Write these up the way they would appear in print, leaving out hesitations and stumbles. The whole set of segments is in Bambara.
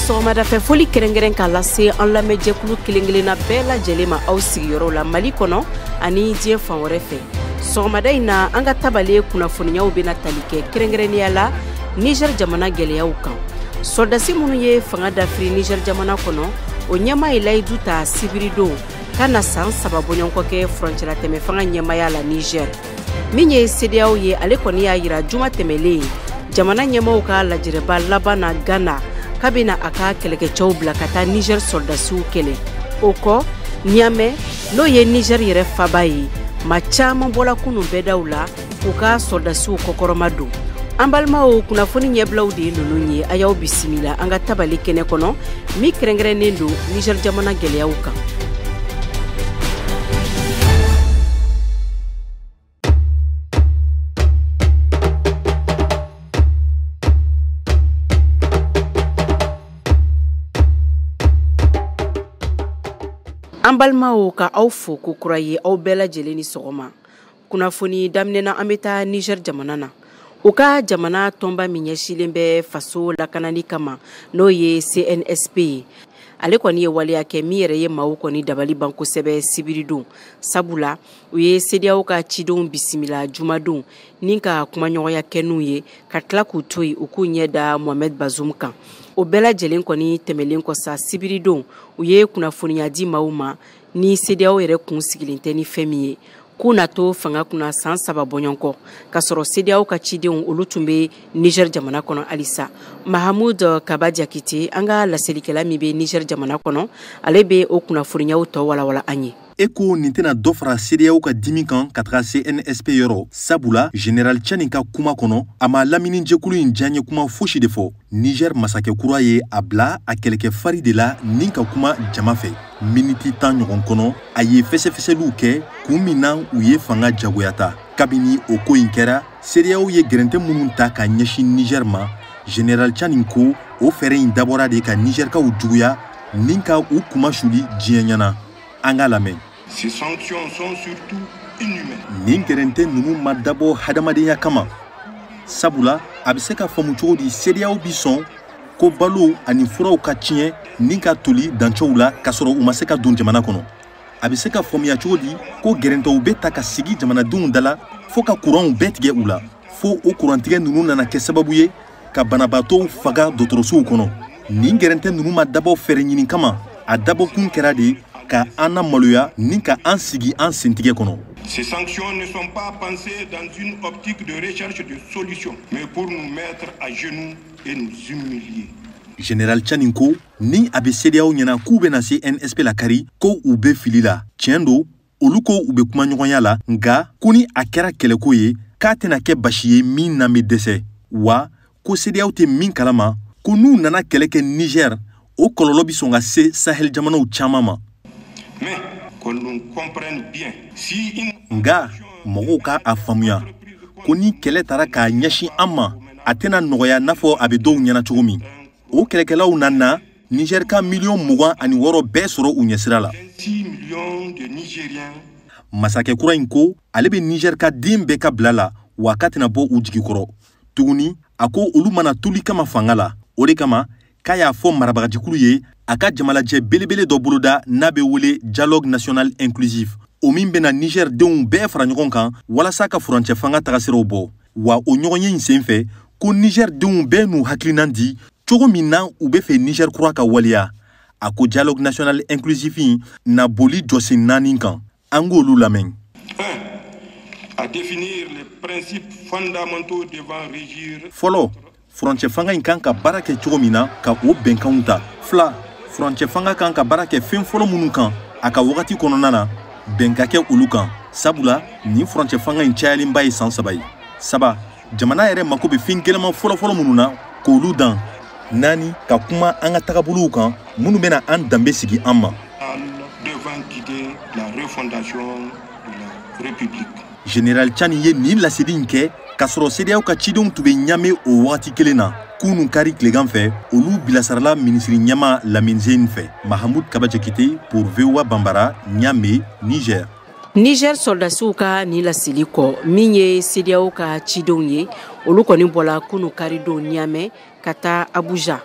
Sɔgɔmadafɛ foli kɛrɛnkɛrɛn k'a lase an lamɛnjɛkulu kelen-kelenna bɛɛ lajɛlen ma aw sigiyɔrɔ la Mali kɔnɔ ani diɲɛ fan wɛrɛ fɛ. Sɔgɔmada in na an ka tabale kunnafoniyaw bɛna tali kɛ kɛrɛnkɛrɛnnenya la Niger jamana gɛlɛyaw kan. Sɔrɔdasi minnu ye fanga dafiri Niger jamana kɔnɔ, o ɲɛmaa ye layidu ta sibiridon ka na san 3 bɔɲɔgɔnkɔ kɛ furancɛlatɛmɛ fanga ɲɛmaaya la Niger. Min ye CEDEAO ye, ale kɔni y'a yira juma tɛmɛlen jamana ɲɛmaaw ka lajɛrɛba laban na Ghana k'a bɛna a ka kɛlɛkɛcɛw bila ka taa Niger sɔrɔdasiw kɛlɛ. O kɔ, Niamey n'o ye Niger yɛrɛ faba ye, maa caman bɔla kunun bɛɛdaw la k'u ka sɔrɔdasiw kɔkɔrɔma don. An balimaw, kunnafoni ɲɛbilaw de ye ninnu ye. A y'aw bisimila an ka tabali kɛnɛ kɔnɔ min kɛrɛnkɛrɛnnen don Niger jamana gɛlɛyaw kan. An balimaw, ka aw fo ko kura ye, aw bɛɛ lajɛlen ni sɔgɔma. Kunnafoni daminɛna, an bɛ taa Niger jamana na. U ka jamana tɔnba min ɲɛsilen bɛ faso lakanani kama, n'o ye CNSP ye, ale kɔni ye waleya kɛ min yɛrɛ ye maaw kɔni dabali ban kosɛbɛ sibiridon. Sabula u ye CEDEAO ka cidenw bisimila jumadon ni ka kumaɲɔgɔnya kɛ n'u ye, ka tila k'u to yen u k'u ɲɛ da Mohamed Bazoum kan. O bɛɛ lajɛlen kɔni tɛmɛlen kɔ sa, sibiridon u ye kunnafoniya di maaw ma ni CEDEAO yɛrɛ kun sigilen tɛ ni fɛn min ye, k'u na to fanga kunna san 3 bɔɲɔgɔnkɔ, k'a sɔrɔ CEDEAO ka cidenw olu tun bɛ Niger jamana kɔnɔ halisa. Mahamud Kaba Jakite, an ka laselikɛla min bɛ Niger jamana kɔnɔ, ale bɛ o kunnafoniyaw tɔ walawala an ye. E ko nin tɛna dɔ fara CEDEAO ka dimi kan ka taga CNSP yɔrɔ, sabula Général Tchani ka kuma kɔnɔ, a ma lamini jɛkulu in diyaɲɛ kuma fosi de fɔ. Niger masakɛ kura ye a bila a kɛlɛkɛ fari de la ni ka kuma jama fɛ. Miniti 10 ɲɔgɔn kɔnɔ, a ye fɛsɛfɛsɛliw kɛ kun min na u ye fanga jagoya ta. Kabini o ko in kɛra, CEDEAO ye gɛrɛntɛ minnu ta ka ɲɛsin Niger ma, Général Tchani ko o fɛɛrɛ in dabɔra de ka Nigerkaw juguya ni ka u kunmasuli diɲɛ ɲɛna. An k'a lamɛn. Ces sanctions sont surtout inhumaines. Nin gɛrɛntɛ ninnu ma dabɔ hadamadenya kama, sabula a bɛ se ka faamu cogo di CEDEAO bi sɔn ko balo ani furaw ka tiɲɛ ni ka toli dancɛw la k'a sɔrɔ u ma se ka don jamana kɔnɔ. A bɛ se ka faamuya cogo di ko gɛrɛntɛw bɛ ta ka sigi jamanadenw da la fo ka kuranw bɛɛ tigɛ u la, fo o kurantigɛ ninnu nana kɛ sababu ye ka banabaatɔw faga dɔgɔtɔrɔsow kɔnɔ. Nin gɛrɛntɛ ninnu ma dabɔ fɛɛrɛ ɲini kama, a dabɔkun kɛra de ka an maloya ni ka an sigi an sentigɛ kɔnɔ. Ces sanctions ne sont pas pensées dans une optique de recherche de solutions, mais pour nous mettre à genoux et nous humilier. Général Tchani ko ni a bɛ CEDEAO ɲɛna k'u bɛna CNSP la kari, ko u bɛ fili la. Tiɲɛ don, olu ko u bɛ kuma ɲɔgɔnya la, nka ko ni a kɛra kɛlɛko ye, k'a tɛna kɛ basi ye min n'an bɛ dɛsɛ. Wa ko CEDEAO tɛ min kalama, ko n'u nana kɛlɛ kɛ Niger, o kɔlɔlɔ bɛ sɔn ka se Sahel jamanaw caman ma. Mais qu'on nous comprenne bien. Si une Nka mɔgɔw ka a faamuya ko ni kɛlɛ taara k'a ɲɛsin an ma, a tɛna nɔgɔya n'a fɔ a bɛ dɔw ɲɛna cogo min. O kɛlɛkɛlaw na na Niger ka miliyɔn 26 bɛɛ sɔrɔ u ɲɛsira la. 26 millions de Nigériens. Masakɛ kura in ko ale bɛ Niger ka den bɛɛ ka bila la, wa k'a tɛna bɔ u jigi kɔrɔ tuguni. A ko olu mana tuli kama fanga la, o de kama k'a y'a fɔ marabagajɛkulu ye a ka jamalajɛ belebele dɔ boloda n'a bɛ wele Dialogue national inclusif, o min bɛna Niger denw bɛɛ fara ɲɔgɔn kan walasa ka furancɛ fanga tagasiraw bɔ. Wa o ɲɔgɔnye in sen fɛ, ko Niger denw bɛɛ n'u hakilinan di cogo min na u bɛ fɛ Niger kura ka waleya. A ko Dialogue national inclusif in na boli jɔsen 4 kan. An k'olu lamɛn. 1. À définir les principes fondamentaux devant régir. Fɔlɔ, furancɛ fanga in kan ka baara kɛ cogo min na, ka o bɛnkanw ta. 2, furancɛ fanga kan ka baara kɛ fɛn fɔlɔ minnu kan a ka wagati kɔnɔna na, bɛn ka kɛ olu kan, sabula nin furancɛ fanga in cayalenba ye san 3 ye. 3, jamana yɛrɛ mako bɛ fɛn gɛlɛman fɔlɔfɔlɔ minnu na, k'olu dan. 4, ka kuma an ka tagabolow kan minnu bɛna an danbe sigi an ma. Devant guider la refondation de la République. Général Tchani ye nin laseli in kɛ k'a sɔrɔ CEDEAO ka cidenw tun bɛ Ɲame o wagati kelen na. Kunun kari tilegan fɛ, olu bilasirala minisiri ɲɛma Lamine Zeine fɛ. Mahamud Kaba Jakite pour VOA Bambara, Niamey, Niger. Niger sɔrɔdasiw ka nin laseli kɔ, min ye CEDEAO ka cidenw ye, olu kɔni bɔla kunu karidon Niamey ka taa Abuja.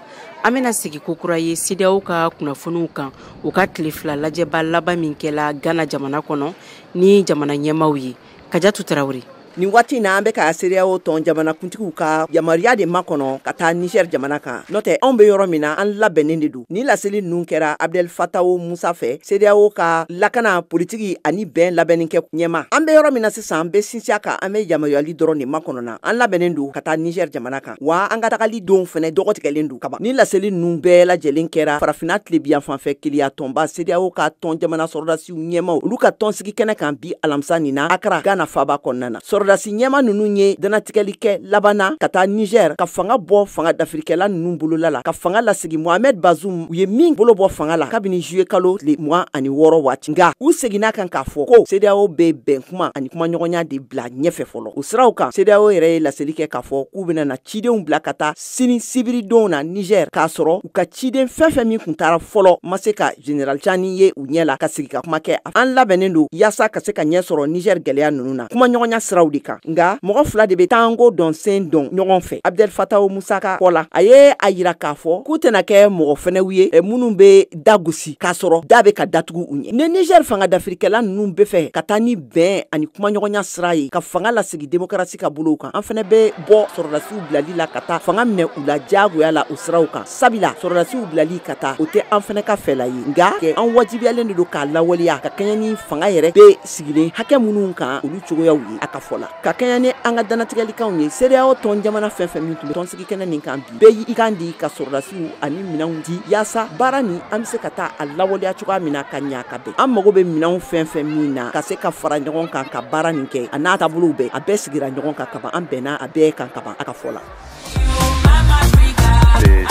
An bɛna sigi kokura ye CEDEAO ka kunnafoniw kan, u ka tile 2 lajɛba laban min kɛla Ghana jamana kɔnɔ ni jamana ɲɛmaaw ye. Kajatu Tarawele. Nin waati na, an bɛ ka CEDEAO tɔn jamanakuntigiw ka yamaruya de makɔnɔ ka taa Niger jamana kan. N'o tɛ, anw bɛ yɔrɔ min na, an labɛnnen de don. Ni laseli ninnu kɛra Abdel Fatawo Musa fɛ, CEDEAO ka lakana politiki ani bɛn labɛnni kɛ ɲɛma. An bɛ yɔrɔ min na sisan, an bɛ sinsin a kan, an bɛ yamaruyali dɔrɔn de makɔnɔ na. An labɛnnen don ka taa Niger jamana kan, wa an ka tagali don fɛnɛ dɔgɔtigɛlen don kaban. Ni laseli ninnu bɛɛ lajɛlen kɛra Farafinna tilebiyan fanfɛ keleya tɔnba CEDEAO ka tɔn jamana sɔrɔdasiw ɲɛmaw, olu ka tɔnsigi kɛnɛ kan bi alamisa nin na Accra, Ghana faba kɔnɔna na. Sɔrɔdasi ɲɛma ninnu ye danatigɛli kɛ labanna ka taa Niger ka fanga bɔ fanga dafirikɛla ninnu bolola la, ka fanga lasigi Mohamed Bazoum, u ye min bolo bɔ fanga la kabini juillet kalo tile 26 waati. Nka u seginna kan k'a fɔ ko CEDEAO bɛ bɛn kuma ani kumaɲɔgɔnya de bila ɲɛfɛ fɔlɔ. O siraw kan, CEDEAO yɛrɛ ye laseli kɛ k'a fɔ k'u bɛna na cidenw bila ka taa sini sibiridon na Niger, k'a sɔrɔ u ka ciden fɛn fɛn min kun taara fɔlɔ ma se ka général Tiani ye u ɲɛ la ka sigi ka kuma kɛ. An labɛnnen don yaasa ka se ka ɲɛ sɔrɔ Niger gɛlɛya ninnu na kumaɲɔgɔnya siraw de kan, nka mɔgɔ fila de bɛ tango dɔn sen dɔn ɲɔgɔn fɛ. Abdel Fatawo Musa ka fɔ la, a ye a yira k'a fɔ k'u tɛna kɛ mɔgɔ fɛnɛw ye minnu bɛ da gosi k'a sɔrɔ da bɛ ka datugu u ɲɛ. Ni Niger fanga dafirikɛla ninnu bɛ fɛ ka taa ni bɛn ani kumaɲɔgɔnya sira ye ka fanga lasigi démocratie ka bolow kan, an fɛnɛ bɛ bɔ sɔrɔdasiw bilali la ka taa fanga minɛ u la diyagoya la o siraw kan, sabula sɔrɔdasiw bilali ka taa, o tɛ an fɛnɛ ka fɛla ye, nka an wajibiyalen de don k'a lawaleya ka kɛɲɛ ni fanga yɛrɛ bɛ sigilen hakɛ minnu kan, olu cogoyaw ye. A ka fɔ la, ka kɛɲɛ ni an ka danatigɛlikaw ye, CEDEAO tɔn jamana fɛn fɛn min tun bɛ tɔnsigi kɛnɛ nin kan bi, bɛɛ y'i kan di ka sɔrɔdasiw ani minɛnw di yaasa baara nin an bɛ se ka taa a lawaleya cogoya min na ka ɲa ka bɛn. An mago bɛ minɛnw fɛn fɛn min na ka se ka fara ɲɔgɔn kan ka baara nin kɛ, a n'a taabolow bɛɛ, a bɛɛ sigira ɲɔgɔn kan kaban, an bɛnna a bɛɛ kan kaban. A ka fɔ la.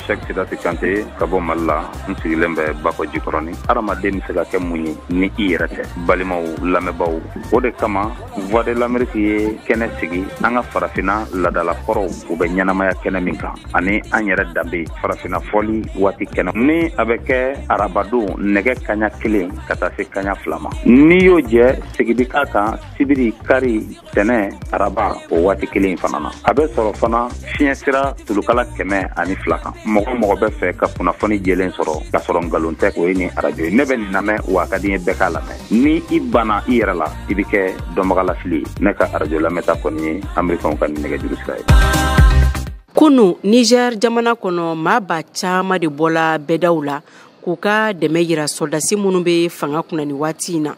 Cheikh Sidati Kante ka bɔ Mali la, n sigilen bɛ Bakɔ Jikɔrɔni. Hadamaden bɛ se ka kɛ mun ye ni i yɛrɛ tɛ? Balimaw, lamɛnbaaw, o de kama Voix de l'Amérique ye kɛnɛ sigi an ka farafinna ladalakɔrɔw, u bɛ ɲɛnamaya kɛnɛ min kan, ani an yɛrɛ danbe farafinna fɔli waati kɛnɛ ni a bɛ kɛ arabadon nɛgɛ kaɲa 1 ka taa se kaɲa 2 ma. N'i y'o jɛ, segin bi k'a kan sibiri, kari, tɛnɛ, araba, o waati kelen fana na. A bɛ sɔrɔ fana fiɲɛ sira tulukala 102 kan. Mɔgɔ mɔgɔ bɛ fɛ ka kunnafoni jɛlen sɔrɔ k'a sɔrɔ nkalon tɛ, o ye nin arajo ye. Ne bɛ nin lamɛn, wa a ka di n ye bɛɛ k'a lamɛn. Ni i banna i yɛrɛ la, i bɛ kɛ dɔnbagalafili ye. Ne ka arajo lamɛnta kɔni ye Amerikɛnw ka nin nɛgɛjuru sira ye. Kunu, Niger jamana kɔnɔ, maa ba caman de bɔla bɛɛdaw la k'u ka dɛmɛ yira sɔrɔdasi minnu bɛ fanga kunna nin waati in na.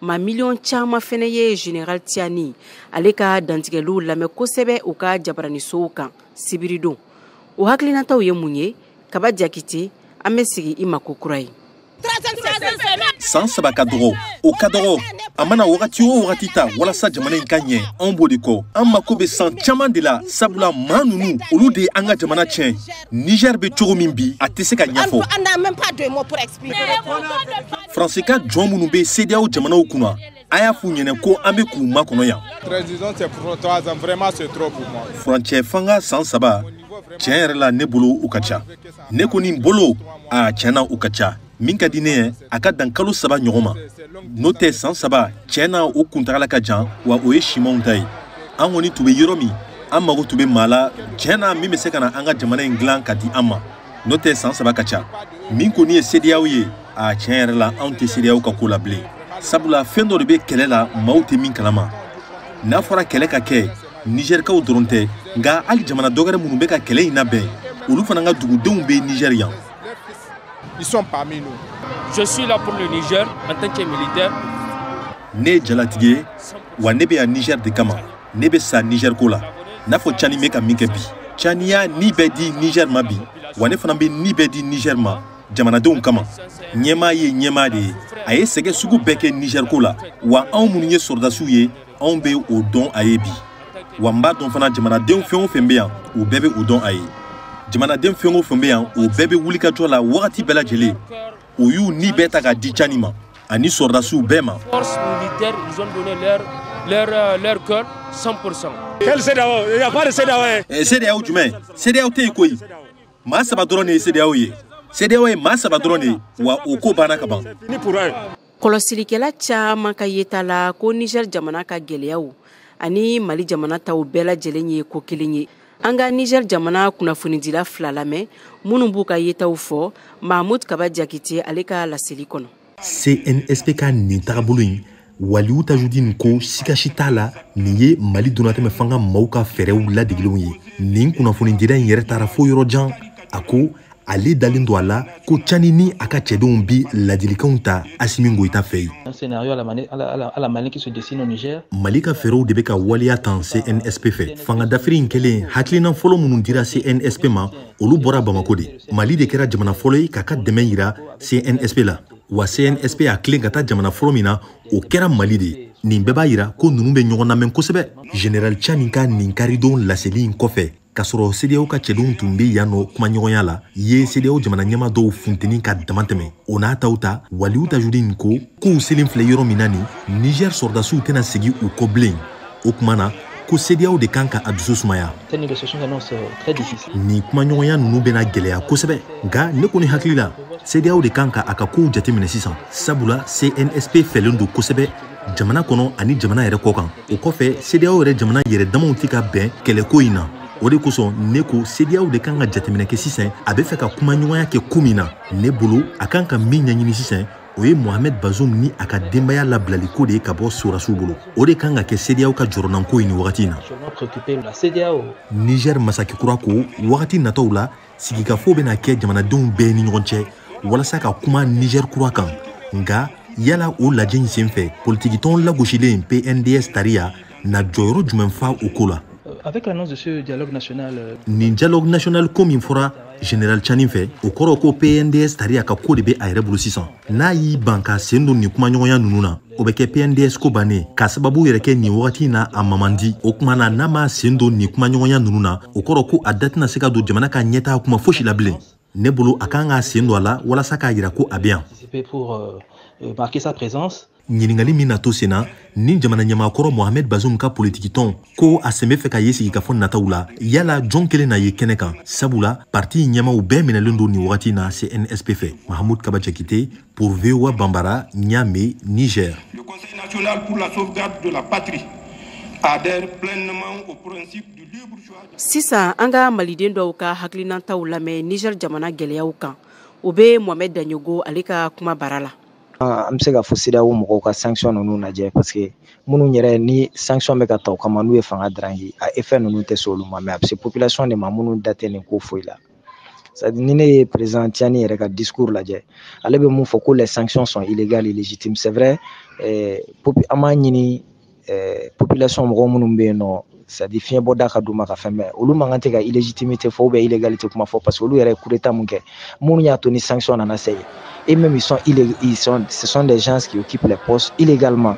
Maa miliyɔn caman fɛnɛ ye général Tiani ale ka dantigɛliw lamɛn kosɛbɛ u ka jabaranisow kan sibiridon. O hakilinataw ye mun ye? Kaba Jakite, an bɛ sigi i ma ko kura ye. San 3 ka dɔgɔ, o ka dɔgɔ. A mana wagati o wagati ta walasa jamana in ka ɲɛ, anw b'o de kɔ. An mako bɛ san caman de la, sabula maa ninnu, olu de ye an ka jamana tiɲɛ. Niger bɛ cogo min bi, a tɛ se ka ɲɛfɔ. Faransi ka jɔn minnu bɛ CEDEAO jamanaw kunna, a y'a f'u ɲɛna ko an bɛ k'u makɔnɔ yan. Furancɛ fanga san 3, tiɲɛ yɛrɛ la, ne bolo u ka ca. Ne kɔni bolo, a tiɲɛna, u ka ca. Min ka di ne ye, a ka dan kalo 3 ɲɔgɔn ma. N'o tɛ, san 3, tiɲɛ na, o kuntagala ka jan, wa o ye simanw ta ye. An kɔni tun bɛ yɔrɔ min, an mago tun bɛ maa la tiɲɛ na min bɛ se ka na an ka jamana in dilan ka di an ma. N'o tɛ, san 3 ka ca. Min kɔni ye CEDEAO ye, a tiɲɛ yɛrɛ la, anw tɛ CEDEAO ka ko la bilen, sabula fɛn dɔ de bɛ kɛlɛ la maaw tɛ min kalama. N'a fɔra kɛlɛ ka kɛ, Nizɛrikaw dɔrɔn tɛ, nka hali jamana dɔwɛrɛ minnu bɛ ka kɛlɛ in labɛn, olu fana ka dugudenw bɛ Nizɛri yan. Ils sont parmi nous. Je suis là pour le Niger en tant que militaire. Ne ye jalatigi ye, wa ne bɛ yan Niger de kama. Ne bɛ sa Niger ko la. N'a fɔ Tiani bɛ ka min kɛ bi. Tiani y'a ni bɛɛ di Niger ma bi, wa ne fana bɛ ni bɛɛ di Niger ma jamanadenw kama. Ɲɛmaa ye ɲɛmaa de ye. A ye sɛgɛ sugu bɛɛ kɛ Niger ko la, wa anw minnu ye sɔrɔdasiw ye, anw bɛ o dɔn a ye bi. Wa n b'a dɔn fana, jamanaden fɛn o fɛn bɛ yan, u bɛɛ bɛ o dɔn a ye. Jamanaden fɛn o fɛn bɛ yan, o bɛɛ bɛ wulikajɔ la wagati bɛɛ lajɛlen. O y'u ni bɛɛ ta k'a di Tiani ma ani sɔrɔdasiw bɛɛ ma. Force militaire, ils ont donné leur cœur 100%. Quel CEDEAO? Il n'y a pas de CEDEAO. CEDEAO jumɛn? CEDEAO tɛ yen koyi. Maa 3 dɔrɔn de ye CEDEAO ye. CEDEAO ye maa 3 dɔrɔn de ye, wa o ko banna ka ban. Fini pour un. Kɔlɔsilikɛla caman ka yeta la ko Niger jamana ka gɛlɛyaw ani Mali jamana taw bɛɛ lajɛlen ye ko kelen ye. An ka Niger jamana kunnafonidila fila lamɛn minnu b'u ka yetaw fɔ Mahmoud Kaba Diakité ale ka laseli kɔnɔ. CNSP ka nin tagabolo in Waliyu Tajudeen ko sigasi t'a la nin ye Mali donnatɛmɛ fanga maaw ka fɛɛrɛw ladegelenw ye. Nin kunnafonidila in yɛrɛ taara fo yɔrɔ jan, a ko ale dalen don a la ko Tchani ni a ka cɛdenw bi ladilikanw ta Assimi Goïta fɛ yen. Mali ka fɛɛrɛw de bɛ ka waleya tan CNSP fɛ. Fanga dafiri in kɛlen, hakilina fɔlɔ minnu dira CNSP ma, olu bɔra Bamako de. Mali de kɛra jamana fɔlɔ ye k'a ka dɛmɛ yira CNSP la. Wa CNSP y'a tilen ka taa jamana fɔlɔ min na, o kɛra Mali de ye. Nin bɛɛ b'a yira ko ninnu bɛ ɲɔgɔn lamɛn kosɛbɛ. Général Tchani ka nin karidon laseli in kɔfɛ, k'a sɔrɔ CEDEAO ka cɛdenw tun bɛ yan nɔ kumaɲɔgɔnya la, ye CEDEAO jamana ɲɛmaa dɔw funteni ka dama tɛmɛ. O n'a taw ta, Waliyu Tajudeen ko kow selen filɛ yɔrɔ min na nin, Niger sɔrɔdasiw tɛna segin u kɔ bilen. O tuma na ko CEDEAO de kan ka a dusu sumaya. Nin kumaɲɔgɔnya ninnu bɛna gɛlɛya kosɛbɛ, nka ne kɔni hakili la CEDEAO de kan ka a ka kow jateminɛ sisan, sabula CNSP fɛlen don kosɛbɛ jamana kɔnɔ ani jamana yɛrɛ kɔ kan. O kɔfɛ CEDEAO yɛrɛ jamana yɛrɛ damaw tɛ ka bɛn kɛlɛko in na. O de kosɔn ne ko CEDEAO de kan ka jateminɛ kɛ sisan, a bɛ fɛ ka kumaɲɔgɔnya kɛ ko min na. Ne bolo a kan ka min ɲɛɲini sisan, o ye Mohamed Bazoum ni a ka denbaya labilali ko de ye ka bɔ sɔrɔdasiw bolo. O de kan ka kɛ CEDEAO ka jɔrɔnanko ye nin wagati in na. Niger masakɛ kura ko wagati nataw la, sigikafo bɛna kɛ jamanadenw bɛɛ ni ɲɔgɔn cɛ walasa ka kuma Niger kura kan. Nka yala o lajɛ in senfɛ, politikitɔn lagosilen PNDS Tariya na jɔyɔrɔ jumɛn fa o ko la? Avec l'annonce de ce dialogue national, nin dialogue national ko min fɔra Général Tchani fɛ, o kɔrɔ ko PNDS Tariya ka ko de bɛ a yɛrɛ bolo sisan. N'a y'i ban ka sen don nin kumaɲɔgɔnya ninnu na, o bɛ kɛ PNDS ko bannen, k'a sababu yɛrɛ kɛ nin wagati in na a mamandi. O tuma na n'a m'a sen don nin kumaɲɔgɔnya ninnu na, o kɔrɔ ko a da tɛna se ka don jamana ka ɲɛtaa kuma fosi la bilen. Ne bolo a kan k'a sen don a la walasa k'a yira ko a bɛ yan. Ɲininkali min na to sen na, ni jamana ɲɛmaakɔrɔ Mohamed Bazoum ka politikitɔn ko a sen bɛ fɛ ka ye sigikafɔ nataw la, yala jɔn kelen na ye kɛnɛ kan, sabula parti ɲɛmaaw bɛɛ minɛlen don nin wagati na CNSP fɛ. Mahmoud Kaba Diakité pour VOA Bambara, Niamey, Niger. Le Conseil national pour la sauvegarde de la patrie adhère pleinement au principe du libre choix. Sisan an ka maliden dɔw ka hakilinataw lamɛn Niger jamana gɛlɛyaw kan. O bɛ Mohamed Daɲogo ale ka kuma bara la. An bɛ se ka fɔ CEDEAO mɔgɔw ka sanction ninnu lajɛ, parce que minnu yɛrɛ ni sanction bɛ ka ta o kama n'u ye fanga darangi, a effet ninnu tɛ se olu ma, mais a bɛ se population de ma minnu da tɛ nin ko foyi la. C'est-à-dire ni ne ye président Tiani yɛrɛ ka discours lajɛ, ale bɛ mun fɔ ko les sanctions sont illégales, illégitimes. C'est vrai, an b'a ɲini population mɔgɔ minnu bɛ yen nɔ, c'est-à-dire fiɲɛ bɔda ka d'u ma ka fɛn bɛɛ, olu man kan tɛ ka illégitimité fɔ ou bien illégalité kuma fɔ, parce que olu yɛrɛ ye coup d'état mun kɛ, minnu y'a to ni sanction nana se yen. Et même ils sont, ce sont des gens qui occupent les postes illégalement.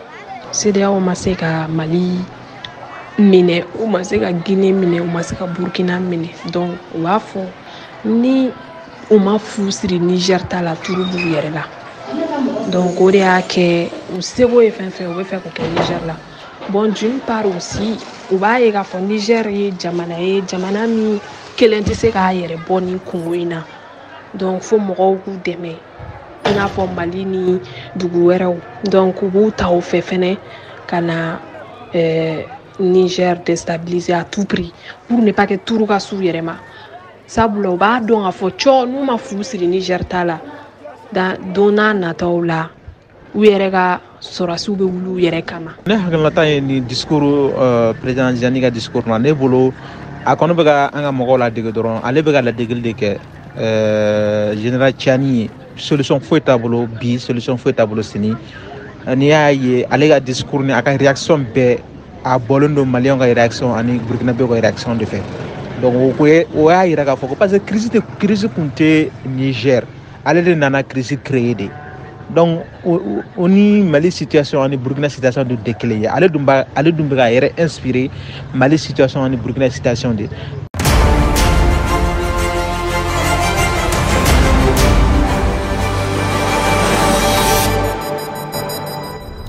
CEDEAO ma se ka Mali minɛ, u ma se ka Guinée minɛ, u ma se ka Burkina minɛ. Donc u b'a fɔ ni u ma fu siri Niger ta la, turu b'u yɛrɛ la. Donc o de y'a kɛ u seko ye fɛn fɛn u bɛ fɛ k'o kɛ Niger la. Bon, d'une part aussi, u b'a ye k'a fɔ Niger ye jamana ye, jamana min kelen tɛ se k'a yɛrɛ bɔ nin kungo in na. Donc fo mɔgɔw k'u dɛmɛ, i n'a fɔ Mali ni dugu wɛrɛw. Donc u b'u ta o fɛ fɛnɛ ka na Niger déstabiliser à tout prix pour ne pas que turu ka s'u yɛrɛ ma. Sabula u b'a dɔn k'a fɔ cɔ n'u ma fu siri Niger ta la, don n'a nataw la, u yɛrɛ ka sɔrɔdasiw bɛ wuli u yɛrɛ kama. Ne hakilinata ye nin discours président Tiani ka discours na, ne bolo a kɔni bɛ ka an ka mɔgɔw ladege dɔrɔn, ale bɛ ka ladegeli de kɛ. Général Tiani solution foyi t'a bolo bi, solution foyi t'a bolo sini. N'i y'a ye ale ka discours ni a ka réaction bɛɛ a bɔlen don Maliyɛnw ka réaction ani Burkinabɛw ka réaction de fɛ. Donc o y'a yira k'a fɔ ko parce que crise kun tɛ Niger, ale de nana crise créer de. Donc o ni Mali situation ani Burkina situation de tɛ kelen ye. Ale dun bɛ k'a yɛrɛ inspiré Mali situation ani Burkina situation de.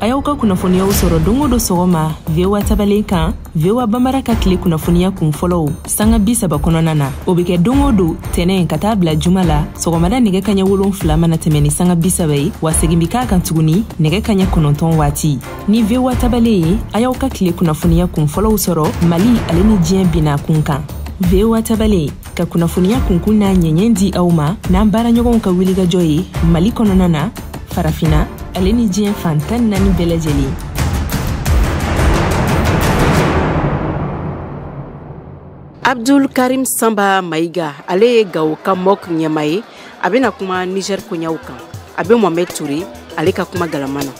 A y'aw ka kunnafoniyaw sɔrɔ don o don sɔgɔma VOA tabalen kan, VOA Bambara ka tile kunnafoniya kun fɔlɔw sanga 30 kɔnɔna na. O bɛ kɛ don o don tɛnɛn ka taa bila juma la sɔgɔmada nɛgɛ kaɲɛ 7 mana tɛmɛ ni sanga 30 ye, wa segin bɛ k'a kan tuguni nɛgɛ kaɲɛ 9 waati. Ni VOA tabalen ye, a y'aw ka tile kunnafoniya kun fɔlɔw sɔrɔ Mali ale ni diɲɛ bina kun kan. VOA tabale ka kunnafoniya kunkun n'a ɲɛɲɛ di aw ma n'an baaraɲɔgɔnw ka wulikajɔ ye Mali kɔnɔna na, Farafinna ale ni diɲɛ fan 14 bɛɛ lajɛlen. Abdul Karim Samba Maïga, ale ye Gawo ka MOC ɲɛmaa ye, a bɛna kuma Niger koɲaw kan. A bɛ Mohamed Touré ale ka kuma galama na.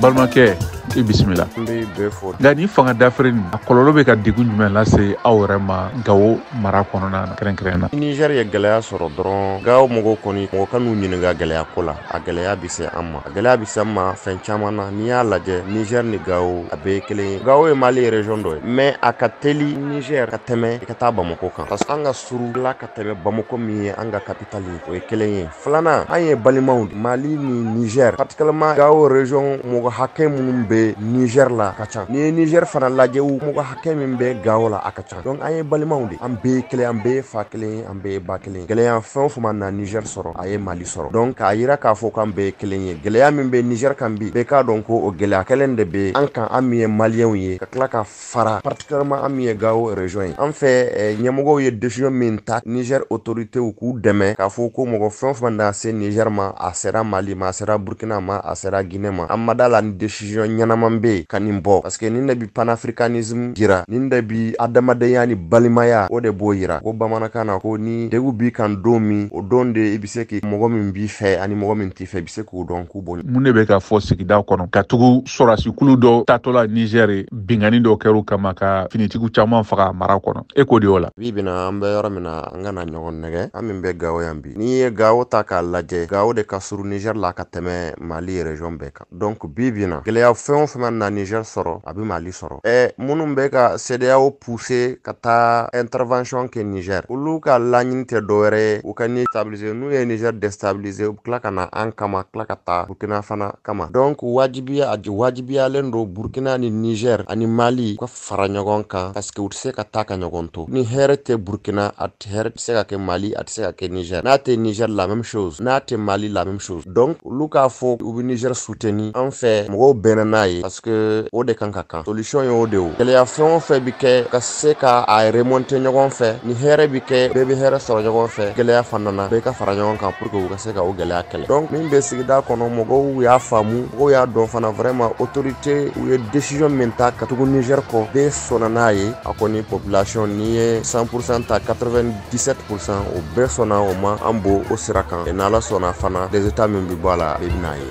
Balimakɛ, i bisimila. N bɛ bɛɛ fo. Nka nin fanga dafiri nin, a kɔlɔlɔ bɛ ka degun jumɛn lase aw yɛrɛ ma Gawo mara kɔnɔna na kɛrɛnkɛrɛn na? Niger ye gɛlɛya sɔrɔ dɔrɔn, Gawo mɔgɔw kɔni, mɔgɔ ka n'u ɲininka gɛlɛya ko la, a gɛlɛya bɛ se an ma. A gɛlɛya bɛ se an ma fɛn caman na. N'i y'a lajɛ, Niger ni Gawo a bɛɛ ye kelen ye. Gawo ye Mali région dɔ ye, mais a ka teli Niger ka tɛmɛ i ka taa Bamako kan. Parce que an ka surun la ka tɛmɛ Bamako min ye an ka capitale ye, o ye kelen ye. Filanan, an ye balimaw de. Mali ni Niger, particulièrement Gawo région mɔgɔ hakɛ minnu bɛ Niger la ka ca. N'i ye Niger fana lajɛ, u mɔgɔ hakɛ min bɛ Gawo la a ka ca. Donc an ye balimaw de, an bɛɛ ye kelen, an bɛɛ ye fa kelen, an bɛɛ ye ba kelen. Gɛlɛya fɛn o fɛn ma na Niger sɔrɔ, a ye Mali sɔrɔ. Donc k'a yira k'a fɔ k'an bɛɛ ye kelen ye. Gɛlɛya min bɛ Niger kan bi, bɛɛ k'a dɔn ko o gɛlɛya kelen de bɛ an kan, an min ye Maliyɛnw ye, ka tila ka fara particulièrement an min ye Gawo région ye. An fɛ ɲɛmɔgɔw ye décision min ta, Niger autorités k'u dɛmɛ k'a fɔ ko mɔgɔ fɛn o fɛn na se Niger ma, a sera Mali ma, a sera Burkina ma, a sera Guinée ma. An ma da la ni décision ɲɛnama bɛ yen ka nin bɔ, parce que nin de bi panafricanisme jira, nin de bi adamadenya ni balimaya, o de b'o yira. Ko bamanankan na ko ni degun b'i kan don min, o don de i bɛ se k'i mɔgɔ min b'i fɛ ani mɔgɔ min t'i fɛ, i bɛ se k'o dɔn k'u bonya. Mun de bɛ ka fɔ sigida kɔnɔ ka tugu sɔrɔdasikulu dɔ taatɔ la Niger, binkanni dɔ kɛra kama ka finitigiw caman faga mara kɔnɔ, e k'o de y'o la? Bi bi na an bɛ yɔrɔ min na, an kana ɲɔgɔn nɛgɛ, an min bɛ Gawo yan bi. N'i ye Gawo ta k'a lajɛ, Gawo de ka surun Niger la ka tɛmɛ Mali région bɛɛ kan. Donc bi bi na gɛlɛya fɛn o fɛn na Niger sɔrɔ, a bɛ Mali sɔrɔ. Minnu bɛ ka CEDEAO pousser ka taa intervention kɛ Niger, olu ka laɲini tɛ dɔwɛrɛ ye, u ka ni stabiliser. N'u ye Niger déstabiliser, u bɛ tila ka na an kama, tila ka taa Burkina fana kama. Donc wajibiyalen don Burkina ni Niger ani Mali ka fara ɲɔgɔn kan, parce que u tɛ se ka taa ka ɲɔgɔn to. Ni hɛrɛ tɛ Burkina, a hɛrɛ tɛ se ka kɛ Mali, a tɛ se ka kɛ Niger. N'a tɛ Niger, la même chose. N'a tɛ Mali, la même chose. Donc olu k'a fɔ u bɛ Niger soutenir, an fɛ mɔgɔw bɛnna n'a ye, parce que o de kan ka kan. Solution ye o de ye. Gɛlɛya fɛn o fɛn bi kɛ ka se ka a remonter ɲɔgɔn fɛ, ni hɛrɛ bi kɛ, bɛɛ bɛ hɛrɛ sɔrɔ ɲɔgɔn fɛ. Gɛlɛya fana na, bɛɛ ka fara ɲɔgɔn kan pour que u ka se ka o gɛlɛya kɛlɛ. Donc min bɛ sigida kɔnɔ, mɔgɔw y'a faamu, mɔgɔw y'a dɔn fana vraiment autorité u ye décision min ta ka tugu Niger kɔ, bɛɛ sɔnna n'a ye. A kɔni population n'i ye 100% ta, 97% o bɛɛ sɔnna o ma. An b'o o sira kan, n'Ala sɔnna fana résultat min bɛ bɔ a la, bɛɛ bɛn'a ye.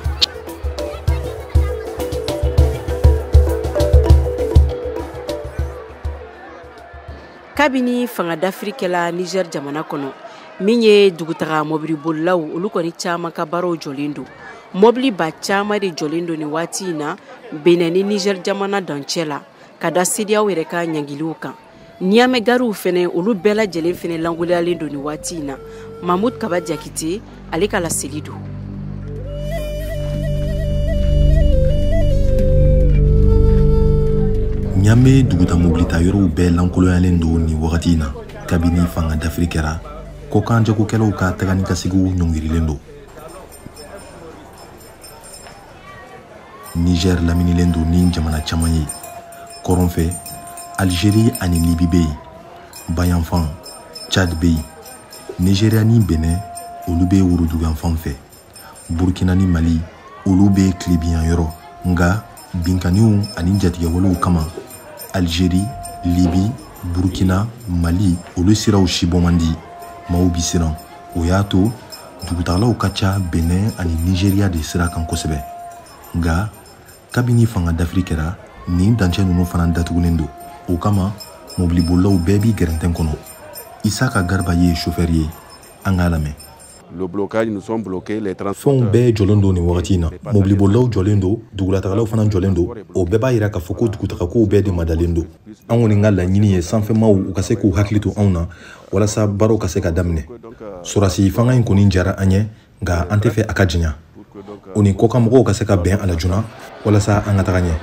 Kabini fanga dafiri kɛla Niger jamana kɔnɔ, min ye dugutaga mɔbilibolilaw, olu kɔni caman ka baaraw jɔlen don. Mɔbili ba caman de jɔlen don nin waati in na Benin ni Niger jamana dancɛ la, ka da CEDEAO yɛrɛ ka ɲangiliw kan. Niamey gariw fɛnɛ, olu bɛɛ lajɛlen fɛnɛ langoyalen don nin waati in na. Mahmoud Kaba Diakité ale ka laseli don. Niamey duguta mobilita yɔrɔw bɛɛ lankolonyalen don nin wagati in na. Kabini fanga dafiri kɛra, kɔkan jagokɛlaw ka taga ni ka seginw ɲɔngirilen don. Niger laminilen don ni jamana caman ye. Kɔrɔn fɛ, Algérie ani Libye bɛ yen. Bayanfan, Tchad bɛ yen. Nigeria ni Benin, olu bɛ woroduguyanfan fɛ. Burkina ni Mali, olu bɛ tilebinyan yɔrɔ. Nka binkanniw ani jatigɛwalew kama, Algérie, Libye, Burkina, Mali, olu siraw si bɔ man di. Maaw bi siran. O y'a to dugutagalaw ka ca Benin ani Nigeria de sira kan kosɛbɛ. Nka kabini fanga dafiri kɛra, nin dancɛ ninnu fana datugulen don. O kama mobilibolilaw bɛɛ b'i gɛrɛntɛn kɔnɔ. Isaka Garba ye chauffeur ye, an k'a lamɛn. Le blocage, nous sommes bloqués, les transporteurs. Fɛnw bɛɛ jɔlen don nin wagati in na. Mobilibolilaw jɔlen don, dugulatagalaw fana jɔlen don. O bɛɛ b'a yira k'a fɔ ko dugutagakow bɛɛ de madalen don. An kɔni ka laɲini ye sanfɛmaw u ka se k'u hakili to anw na walasa baaraw ka se ka daminɛ. Sɔrɔdasi fanga in kɔni diyara an ye, nka an tɛ fɛ a ka janya. O ni kɔkanmɔgɔw ka se ka bɛn a la joona walasa an ka taga ɲɛ.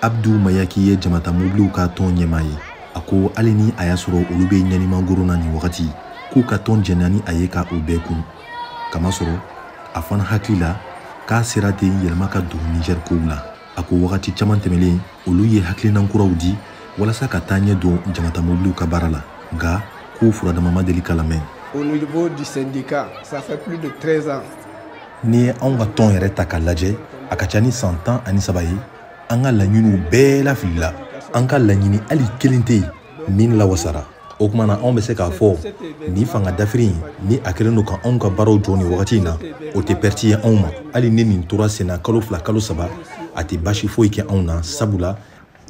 Abdou Mayaki ye jamata mobiliw ka tɔn ɲɛmaa ye. A ko hali ni a y'a sɔrɔ olu bɛ ɲɛnimagoro na nin wagati, k'u ka tɔn jɛnna ni a ye ka o bɛɛ kun. Kamasɔrɔ a fana hakili la k'a sera ten yɛlɛma ka don Niger kow la. A ko wagati caman tɛmɛlen, olu ye hakilinan kuraw di walasa ka taa ɲɛ don jamatamobiliw ka baara la, nka k'o furadama ma deli ka lamɛn. Au niveau du syndicat, ça fait plus de 13 ans. N'i ye anw ka tɔn yɛrɛ ta k'a lajɛ, a ka ca ni san 13 ye, an ka laɲiniw bɛɛ lafilila. An ka laɲini hali kelen tɛ yen min lawasara. O tuma na, anw bɛ se k'a fɔ nin fanga dafiri in ni a kɛlen don ka anw ka baaraw jɔ nin wagati in na, o tɛ perte ye anw ma. Hali ni nin tora sen na kalo 2, kalo 3, a tɛ baasi foyi kɛ anw na, sabula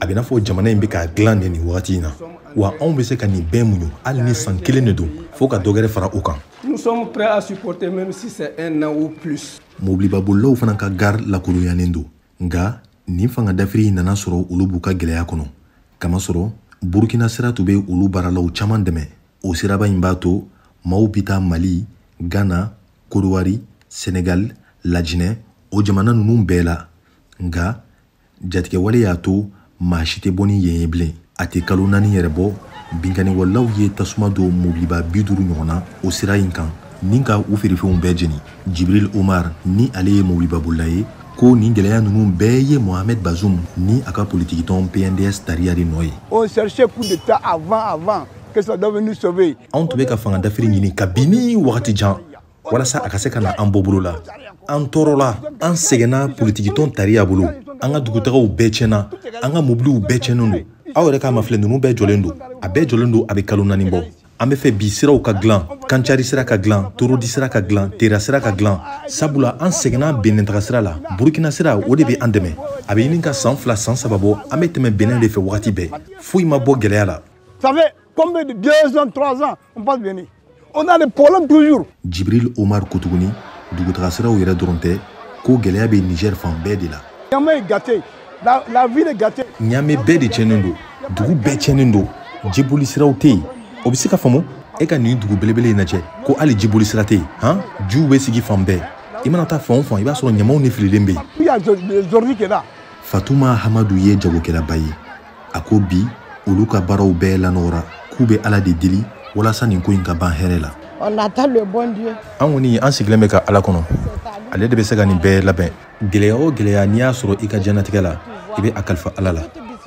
a bɛ n'a fɔ jamana in bɛ k'a dilan de nin wagati in na. Wa anw bɛ se ka nin bɛɛ muɲu, hali ni san 1 de don, fo ka dɔ wɛrɛ fara o kan. Nous sommes prêts à supporter même si c'est 1 an ou plus. Mobilibabolilaw fana ka gare lakodɔnyalen don, nka nin fanga dafiri in nana sɔrɔ olu b'u ka gɛlɛya kɔnɔ, kamasɔrɔ Burukina sira tun bɛ olu baaralaw caman dɛmɛ. O siraba in b'a to maaw bɛ taa Mali, Gana, Kodowari, Senegal, Lajinɛ, o jamana ninnu bɛɛ la. Nka jatigɛwale y'a to maa si tɛ bɔ ni yen ye bilen. A tɛ kalo 4 yɛrɛ bɔ, binkanniwalelaw ye tasuma don mobiliba 50 ɲɔgɔn na o sira in kan ni ka u feerefɛnw bɛɛ jeni. Jibril Omar, ni ale ye mobilibabolila ye, ko nin gɛlɛya ninnu bɛɛ ye Mohamed Bazoum ni a ka politikitɔn PNDS Tariya de nɔ ye. On cherchait coup d'état avant que ça doive nous sauver. Anw tun bɛ ka fanga dafiri ɲini kabini wagati jan walasa a ka se ka na an bɔ bolo la. An tɔɔrɔla, an sɛgɛnna politikitɔn Tariya bolo. An ka dugutagaw bɛɛ tiɲɛna, an ka mobiliw bɛɛ tiɲɛnen don. Aw yɛrɛ k'a ma filɛ, ninnu bɛɛ jɔlen don, a bɛɛ jɔlen don, a bɛ kalo 4 bɔ. An bɛ fɛ bi siraw ka dilan, Kancari sira ka dilan, Torodi sira ka dilan, Tera sira ka dilan, sabula an sɛgɛnna Benin taga sira la. Burukina sira, o de bɛ an dɛmɛ. A bɛ ɲini ka san 2, san 3 bɔ, an bɛ tɛmɛ Benin de fɛ wagati bɛɛ. Foyi ma bɔ gɛlɛya la. Ça fait combien de 2 ans, 3 ans, on passe Benin. On a des problèmes toujours. Jibril Omar ko tuguni, dugutaga siraw yɛrɛ dɔrɔn tɛ, ko gɛlɛya bɛ Niger fan bɛɛ de la. Niamey est gâté. La ville est gâtée. Niamey bɛɛ de tiɲɛnen don, dugu bɛɛ tiɲɛnen don, jiboli siraw tɛ yen. O bɛ se ka faamu, e ka nin dugu belebele in lajɛ ko hali jiboli sira tɛ yen, han, jiw bɛ sigi fan bɛɛ. I mana taa fan o fan, i b'a sɔrɔ ɲamaw ni fililen bɛ yen. Fatuma Hamadu ye jagokɛlaba ye. A ko bi olu ka baaraw bɛɛ lanɔgɔra, k'u bɛ Ala de deli walasa nin ko in ka ban hɛrɛ la. On attend le bon Dieu. An kɔni, an sigilen bɛ ka Ala kɔnɔ, ale de bɛ se ka nin bɛɛ labɛn. Gɛlɛya o gɛlɛya n'i y'a sɔrɔ i ka diɲɛnatigɛ la, i bɛ a kalifa Ala la.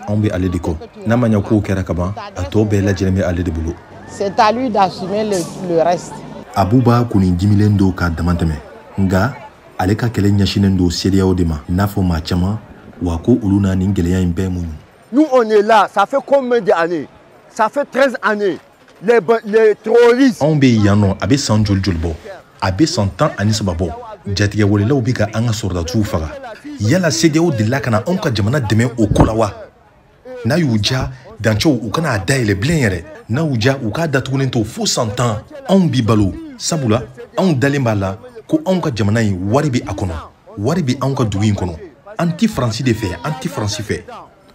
Anw bɛ ale de kɔ. N'a ma ɲɛ kow kɛra ka ban, a tɔ bɛɛ lajɛlen bɛ ale de bolo. C'est à lui d'assumer le reste. Abuba kɔni dimilen don k'a dama tɛmɛ, nka ale ka kɛlɛ ɲɛsinnen don CEDEAO de ma, n'a fɔ maa caman, wa ko olu n'a nin gɛlɛya in bɛɛ muɲu. Nous, on est là, ça fait combien d'années? Ça fait 13 années. Les terroristes. Anw bɛ yan nɔ, a bɛ san joli joli bɔ? A bɛ san 13 bɔ. Jatigɛwalelaw bɛ ka an ka sɔrɔdasiw faga. Yala CEDEAO delila ka na anw ka jamana dɛmɛ o ko la wa? N'a y'u ja, dancɛw u kana a dayɛlɛ bilen yɛrɛ. N'a y'u ja, u k'a datugulen to fo san 10. Anw bi balo, sabula anw dalen b'a la ko anw ka jamana in wari bɛ a kɔnɔ, wari bɛ anw ka dugu in kɔnɔ. An ti Faransi de fɛ, an ti Faransi fɛ.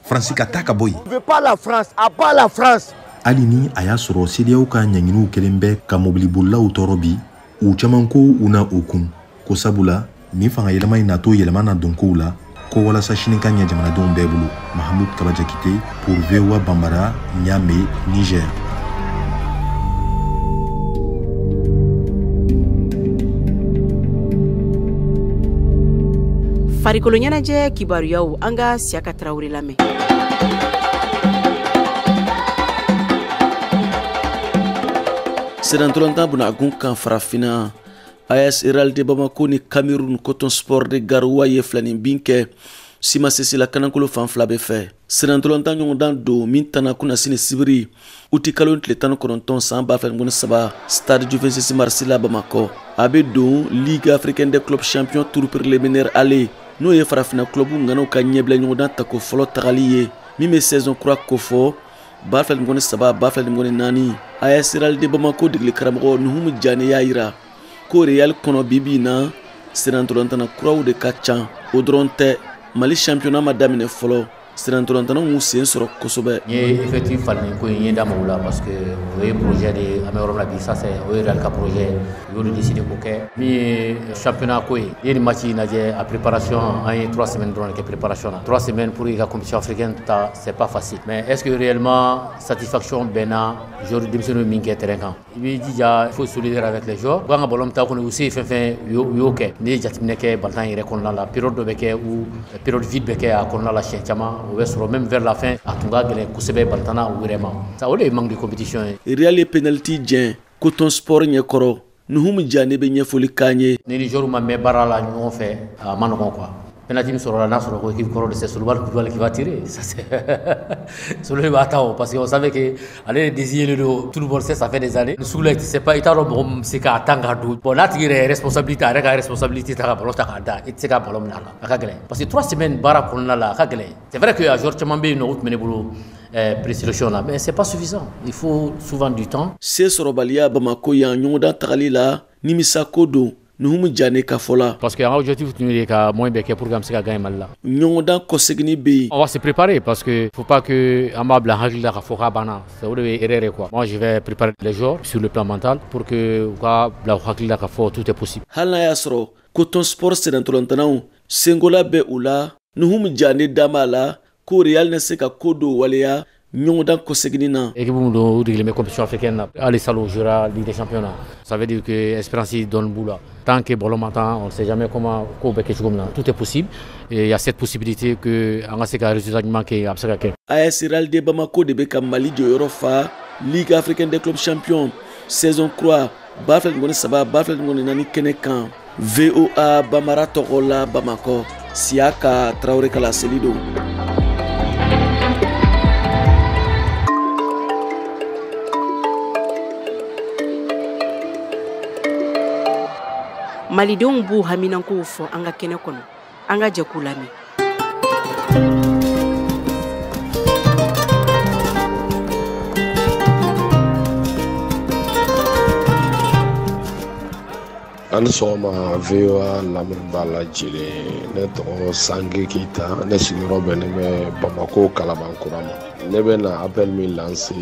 Faransi ka taa ka bɔ yen. On veut pas la France, à bas la France. Hali ni a y'a sɔrɔ CEDEAO ka ɲɛɲiniw kɛlen bɛ ka mobilibolilaw tɔɔrɔ bi, u caman ko u na o kun ko sabula nin fanga yɛlɛma in natɔ yɛlɛma na don kow la, ko walasa sini ka ɲɛ jamanadenw bɛɛ bolo. Mahamud Kaba Jakite pour VOA Bambara, Niamey, Niger. Farikolo ɲɛnajɛ kibaruyaw, an ka Siyaka Tarawele lamɛn. Senatɔlɔntan bunagun kan farafinna, AS Real de Bamako ni Cameroun Coton Sport de Garoua ye filanin bin kɛ Sima Sese la kanankolo fan fila bɛɛ fɛ. Senatɔlɔntan ɲɔgɔndan don min tana kunnasini sibiri uti kalo tile 19 san 2023, stade du 26 mars la Bamakɔ. A bɛ don Ligue africaine des clubs champions tour préliminaire aller, n'o ye farafinna club ŋanaw ka ɲɛbila ɲɔgɔndan tako fɔlɔ tagali ye min bɛ saison kura kofɔ 2023 2024. AS Real de Bamako degeli karamɔgɔ Nuhumu Jane y'a yira ko Real kɔnɔ bibi in na senatɔlɔntanna kuraw de ka ca. O dɔrɔn tɛ, Mali championnat ma daminɛ fɔlɔ. Sirantɔlɔntanaw m'u sen sɔrɔ kosɛbɛ. N ye effectif falen ko in n ye da maaw la parce que o ye projet de ye an bɛ yɔrɔ min na bi ça c'est o ye Real ka projet u y'olu décidé k'o kɛ min ye championnat ko ye i ye nin match in lajɛ a préparation an ye 3 semaines dɔrɔn de kɛ préparation na 3 semaines pour i ka compétition africaine ta c'est pas facile mais est-ce que réellement satisfaction bɛ na joueur denmisɛnninw min kɛ terrain kan i b'i jija il faut solidaire avec les joueurs u kan ka ballon ta kɔni u se ye fɛn fɛn u y'o kɛ n'i ye jateminɛ kɛ balontan yɛrɛ kɔnɔna la période dɔ bɛ kɛ où période vide bɛ kɛ a kɔnɔna la siɲɛ caman o bɛ sɔrɔ même vers la fin a tun ka gɛlɛn kosɛbɛ balontanna u yɛrɛ ma ça o de ye manque de compétition ye. Real ye penalty jɛn Coton Sport ɲɛkɔrɔ Nuhumu Jane bɛ ɲɛfɔli k'an ye. Ni ni joueurs ma mɛn baara la ɲɔgɔn fɛ a ma nɔgɔn quoi. Penalty min sɔrɔla n'a sɔrɔ ko équipe kɔrɔ de c'est Solomani Kulibali qui va tirer ça c'est Solomani b'a ta o parce que on savait que ale de désigné don tout le monde sait ça fait des années. Sugu la tu sais pas i t'a dɔn mɔgɔ min bɛ se k'a tan k'a don bon n'a tigi yɛrɛ responsabilité a yɛrɛ ka responsabilité ta ka ballon ta k'a da i tɛ se ka ballon minɛ a la a ka gɛlɛn parce que 3 semaines baara kɔnɔna la a ka gɛlɛn c'est vrai que a joueur caman bɛ yen nɔ u tun bɛ ne bolo présélection la mais c'est pas suffisant il faut souvent du temps. Se sɔrɔbaliya Bamakɔ yan ɲɔgɔndan tagali la nimisako don. Nuhumu Jane ka fɔ la. Parce que an objectif tun ye ka moyen bɛɛ kɛ pour que an bɛ se ka gagner Mali la. Ɲɔgɔndan kɔseginni bɛ yen. On va se préparer parce que faut pas que an b'a bila hakili la k'a fɔ k'a banna o de ye erreur ye quoi. Moi je vais préparer les joueurs sur le plan mental pour que u ka bila u hakili la k'a fɔ tout est possible. Hali n'a y'a sɔrɔ Coton Sport sennantolantanaw senkola bɛ u la Nuhumu Jane da b'a la ko Real na se ka ko dɔw waleya ɲɔgɔndan kɔseginni na. Équipe min don u degelen bɛ compétition africaine na hali salon jouera Ligue des champions na ça veut dire que espérance dɔɔni b'u la. Tant que ballon m'entend, on ne sait jamais comment kow bɛ kɛ cogo min na tout est possible et il y a cette possibilité que an ka se ka résultat ɲuman kɛ a bɛ se ka kɛ. AS Real de Bamako de bɛ ka Mali jɔyɔrɔ fa Ligue africaine des clubs champions saison kura 2023 2024 kɛnɛ kan VOA Bamara tɔgɔ la Bamakɔ Siyaka Tarawele ka laseli don. Malidenw b'u haminankow fɔ an ka kɛnɛ kɔnɔ an ka jɛ k'u lamɛn. An ni sɔgɔma VOA lamɛnbaa lajɛlen ne tɔgɔ Sange Keyita ne sigiyɔrɔ bɛnnen bɛ Bamako Kalabankura ma ne bɛ na appel min lancer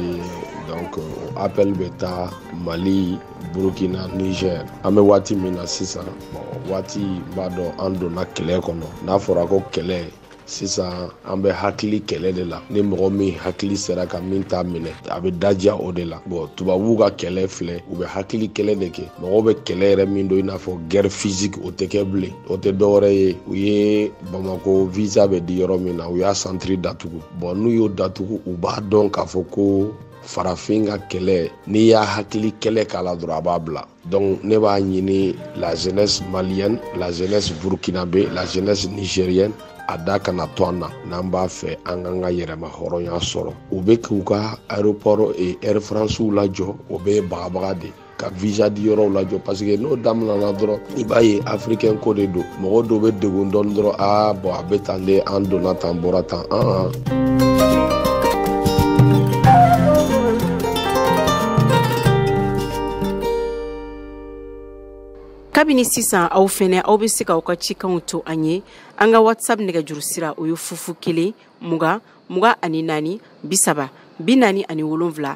donc appel bɛ taa Mali Burkina Niger an bɛ waati min na sisan bon waati b'a dɔn an donna kɛlɛ kɔnɔ n'a fɔra ko kɛlɛ sisan an bɛ hakili kɛlɛ de la ni mɔgɔ min hakili sera ka min ta minɛ a bɛ daja o de la bon tubabuw ka kɛlɛ filɛ u bɛ hakili kɛlɛ de kɛ mɔgɔw bɛ kɛlɛ yɛrɛ min don i n'a fɔ guerre physique o tɛ kɛ bilen o tɛ dɔwɛrɛ ye u ye Bamako visa bɛ di yɔrɔ min na u y'a centre datugu bon n'u y'o datugu u b'a dɔn k'a fɔ ko farafin ka kɛlɛ n'i y'a hakili kɛlɛ k'a la dɔrɔn a b'a bila donc ne b'a ɲini la jeunesse malienne la jeunesse burkinabé la jeunesse nigérienne a da kana to an na n'an b'a fɛ an k'an ka yɛrɛma hɔrɔnya sɔrɔ u bɛ k'u ka aéroport et Air France lajɔ o bɛ bagabaga de ka visa di yɔrɔw lajɔ parce que n'o daminɛna dɔrɔn i b'a ye africain ko de don mɔgɔ dɔw bɛ degun dɔɔni dɔrɔn aa bon a bɛ tan de an donna tan bɔra tan an. Kabini sisan aw fɛnɛ aw bɛ se k'aw ka cikanw to an ye an ka WhatsApp nɛgɛjuru sira o ye 0 1 20 24 30 47 16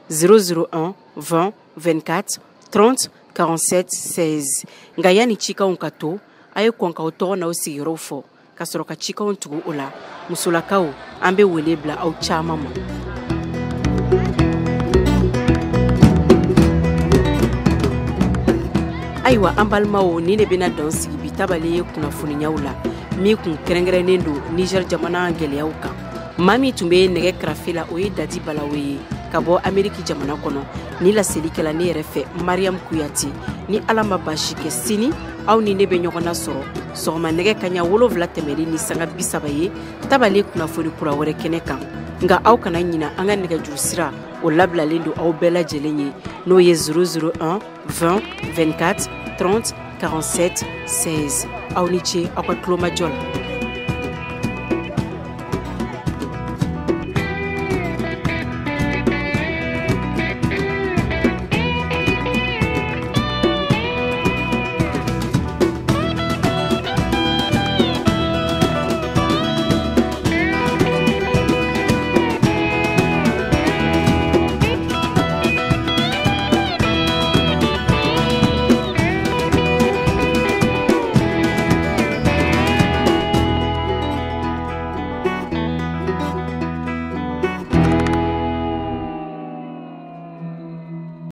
001 20 24 30 47 16 nka yanni cikanw ka to a ye kɔn k'aw tɔgɔ n'aw sigiyɔrɔw fɔ ka sɔrɔ ka cikanw tugu o la musolakaw an bɛ wele bila aw caman ma. Ayiwa an balimaw ni de bɛna dan sigi bi tabale kunnafoniyaw la min kun kɛrɛnkɛrɛnnen don Niger jamana gɛlɛyaw kan maa min tun bɛ nɛgɛ karafe la o ye Dadi Balawe ye ka bɔ Ameriki jamana kɔnɔ ni laseli kɛla ne yɛrɛ fɛ Mariam Kuyate ni Ala ma baasi kɛ sini aw ni ne bɛ ɲɔgɔn nasɔrɔ sɔgɔma nɛgɛ kaɲa 7 tɛmɛnen ni sanga 30 ye tabale kunnafoni kura wɛrɛ kɛnɛ kan nka aw kana ɲina an ka nɛgɛjuru sira o labilalen don aw bɛɛ lajɛlen ye n'o ye 001 20 24 30 47 16 aw ni ce aw ka tulomajɔ la.